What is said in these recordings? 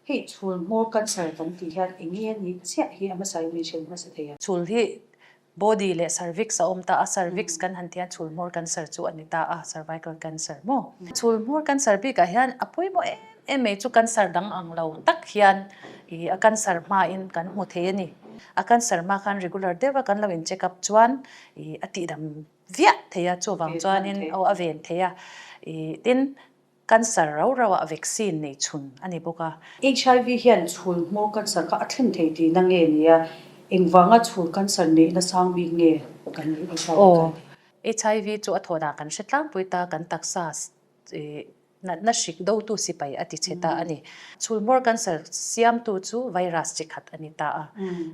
Hei chhul hmawr cancer kan tih hian eng nge a nih chiah hi a hmasa in min hrilh hmasa thei a. Chhul hi body leh cervix a awm ta a, cervix kan han tihian chhul hmawr cancer chu a ni ta a, cervical cancer maw. Chhul hmawr cancer bikah hian a pawimawh em em mai chu cancer dang ang lo tak hian ih a cancer hmain kan hmu thei a ni. A cancer hma khan regular deuha kan lo in check up chuan ih a tihdam viah thei a, chuvang chuanin aw a ven thei a. Ih tin Cancer rau rau ah vaccine nei chhun a ni bawk a. HIV hian chhul hmawr cancer kha a thlen thei tihna nge nia? Engvanga chhul cancer neihna sang bik nge kan nih HIV Aw, HIV chu a thawhdah kan hre tlangpui ta, kan taksa natna hrik dotu sipai a ti che ta a ni. Chhul hmawr cancer siamtu chu virus chi khat a ni ta a.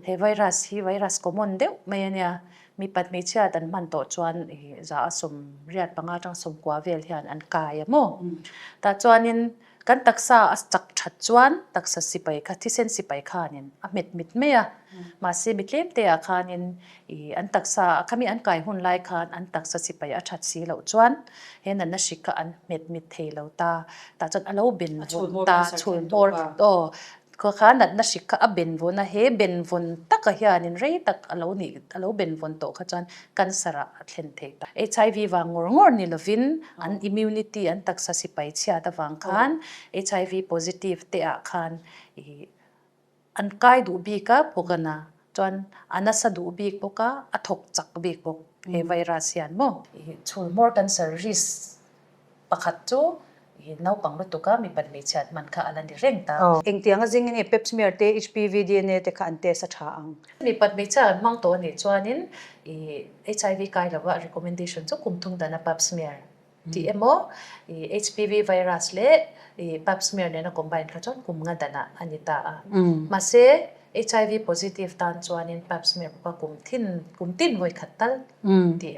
He virus hi virus common deuh mai a nia. Mipat hmeichhiat an hman tawh chuan za a 85 atang 90 vel hian an kai a maw? Tah chuanin kan taksa a chak that chuan taksa sipai kha thisen sipai khanin a hmet mit mai a, mahse mi tlem te ah khanin ih an taksa khami an kai hun lai khan an taksa sipai a that si loh chuan he natna hrik kha an hmet mit thei lo ta, tah chuan a lo ben vun ta chhul hmawr aw Khaw kha natna hrik kha a benvawn a, he benvawn taka hianin rei tak a lo nih, a lo benvawn tawh kha chuan cancer ah a thlen thei ta. HIV vang ngawr ngawr ni lovin an immunity, an taksa sipai chhiat avang khan HIV positive te ah khan ih an kai duh bik a phawkana chuan a nasa duh bik bawk a, a thawk chak bik bawk he virus hian maw. Ih chhulhmawr cancer risk Pakhat chu i naupang lutuk a, mipat hmeichhiat hman kha a la ni reng ta. Engtiang a zing nge pap smear te, HPV DNA te kha an test a tha ang? Mipat hmeichhia an hmang tawh a nih chuanin i HIV kai lova recommendation chu kum thum dana pap smear tih emaw i HPV virus leh i pap smear nena combine kha chuan kum nga danah a ni ta a. Mahse HIV positive tan chuanin pap smear pawh kha kum thin kum tin vawi khat tal tih.